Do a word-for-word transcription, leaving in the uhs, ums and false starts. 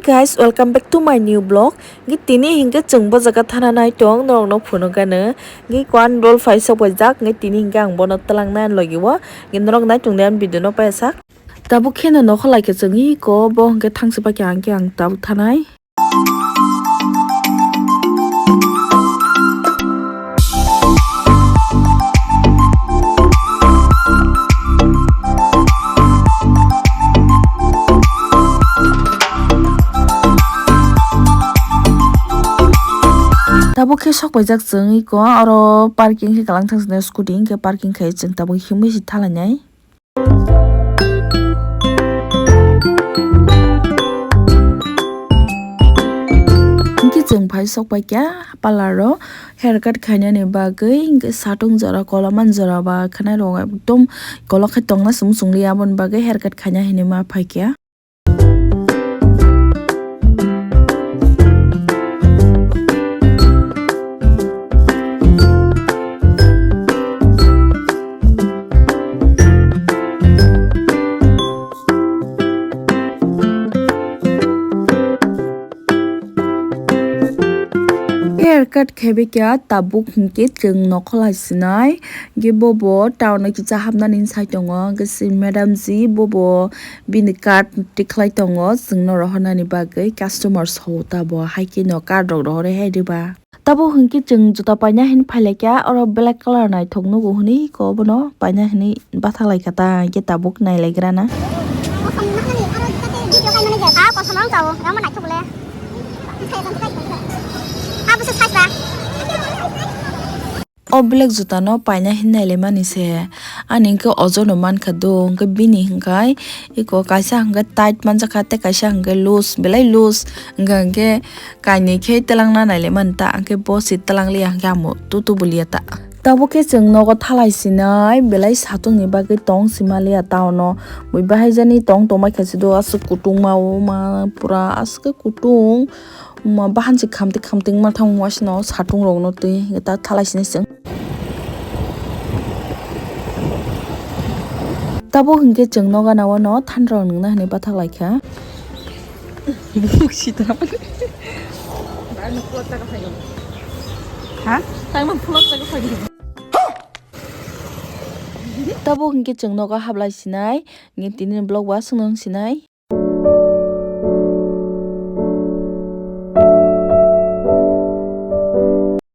Guys, welcome back to my new vlog. Ngi tini hinkhe chwng bo jaga thana nai tong, norok no phunuk gano. Ngi kuan roll phai sok bai jak, ngi tini hinkhe ang bono twlang nai logi o. Ngi norok nai tong nai video no paisa. Tabuk kheno nokho lai khe chwng iko, bo hinkhe thangsi pai khe ang khe ang tabuk thanai. Tabuk khe sok paijak chwng iko, oro parking khe kalang thang scooty hinkhe parking khai chwng tabuk himwi si thalainai. Hinkhe chwng phai sok pai kha parlour o haircut khainani bagwi, hinkhe satung jora, koloman jora ba khwnai rok ekdom kolok khe tongna sung sung li, aboni bagwi haircut khaina hinwi ma phai kha. Haircut khaibikha tabuk hinkhe chwng nokholai sinai. Hinkhe bobo town o kisa hapnani sai tongo. Hinkhe si madam ji bobo bini card tikhlai tongo chwngno rohornani bagwi. Customer so tabo, hai kheno card rok rohorwi hai diba. Tabuk hinkhe chwng juta paina hinwi phailaikha, oro black colour naithok nugo hinwi iko bono paina hinwi bathaklaikha ta, hinkhe tabuk nailaigrana. O black juta no paina hinwi nailaimani se, ani hinkhe ojon no mankha do, hinkhe bini hinkhai iko kaisa hinkhe tight manjakha tei kaisa hinkhe loose, belai loose wngkha hinkhe kainwi khe twlangna nailaimani ta, hinkhe bo se twlangliya hinkhe amo tutu buliya ta. Tabuk khe chwng nogo thalai sinai belai satungni bagwi tong simaliya town o, bui bahaijani tong tongbaikha se do aswk kutung ma o ma pura aswk kutung. Ma bahan se khamti khamti ma thang wasino satung rokno twi ta thalai sini chwng. Tabuk hinkhe chwng nogo nao no thandro nungna hinwi bathak laikha. Buk sitra. Ha? Tangma pulak taka phaidi. Tabuk hinkhe chwng nogo hablai sinai, hinkhe tini vlog bo aswk nung sinai.